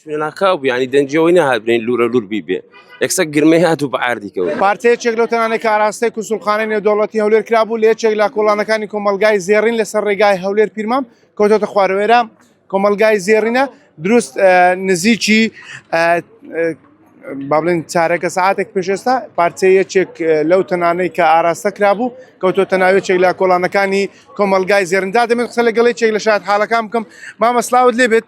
ناکاو بوو یانی دەنگی ئەوەی نەهات بڵێین لوورە لوور بی بێ یەکسەر گرمەی هات و بە عاردی کەوت. پارچە یەکێک لەو تەنانەی کە ئاراستەی کونسوڵخانەی نێودەوڵەتی هەولێر کرابوو لە یەکێک لە کۆڵانەکانی کۆمەڵگای زێڕین لەسەر ڕێگای هەولێر پیرمام کەوتۆتە خوارەوە ئێرە کۆمەڵگای زێڕینە دروست نزیکی با بڵێن چارەکە سەعاتێک پێش ئێستا پارچەی یەکێک لەو تەنانەی کە ئاراستە کرابوو کەوتۆتە ناو یەکێک لە کۆڵانەکانی کۆمەڵگای زێڕیندا دەمێت قسە لەگەڵ یەکێک لە شاهد حاڵەکان بکەم مامە سلااوت لێبێت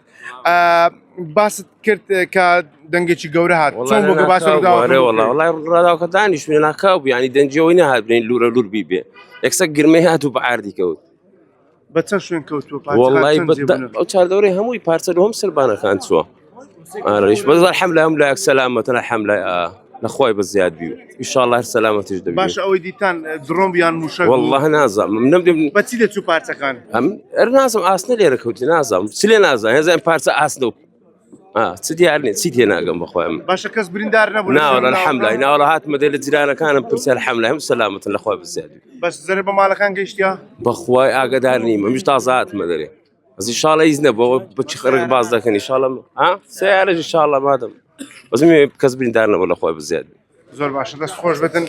باست کرد کە دەنگێکی گەورە هات چۆن بوو کە باسی ڕووداوەکە وەڵا وەڵای ڕووداوەکە دانیشتوین ناکاو بوو یانی دەنگی ئەوەی نەهات بڵێین لوورە لوور بی بێ یەکسەر گرمەی هات و بە عاردی کەوت. بە چەند شوێن کەوتووە وەڵای ئەو چاردەورەی هەمووی پارچە لە هەم سەربانەکان چووە ئارەش بەس الحمد لله هەم لایەک سەلامەتن الحمد لله لە خوای بە زیاد بی ان شاء الله هەر سەلامەتیش دەبی باشە ئەوەی دیتان درۆن یان موشەک والله نازانم من نەم بە چی دەچوو پارچەکان ئەم ئەر نازم ئاسنە لێرە کەوتی نازانم چ لێ نازانم هێزان پارچە ئاسنە و چ دیار نیە چی تێ ناگەم بەخۆم باشە کەس بریندار نەبوو ناوەڵا الحمد لله ناوەڵا هاتمە دێ لە جیرانەکانم پرسی الحمد لله هەم سەلامەتن لە خوای بزیاد بەس زەرەر بە ماڵەکان گەیشتیا بەخوای ئاگادار نیم ئەمیش تازە هاتمە دەرێ بەس ئینشاڵڵە هیچ نەبوو بچ خەرک باز دەکەن ئینشاڵڵە ها سیارەش ئینشاڵڵە مادەم بەس کەس بریندار نەبوو لە خوای بزیاد زۆر باشە دەست خۆش بێتن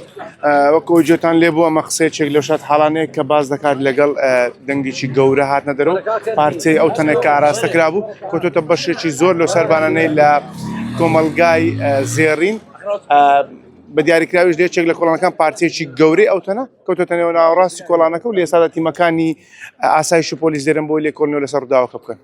وەکو جێتان لێ بوو ئەمە قسەیەک لەو شات حاڵانەیە کە باز دەکات لەگەڵ دەنگێکی گەورە هاتنە دەرەوە پارچەی ئەو تەنێک کە ئاراستە کرابوو کۆتۆتە بەشێکی زۆر لەو سەربانانەی لە کۆمەلگای زێڕین بە دیاریکراویش لە یەکێک لە کۆڵانەکان پارچەیەکی گەورەی ئەو تەنە کەوتۆتە نێو ناوەڕاستی کۆڵانەکە و لێسادا تیمەکانی ئاسایش و پۆلیس دێرن بۆی لێکۆڵینەوە لەسەر ڕووداوەکە بکەن.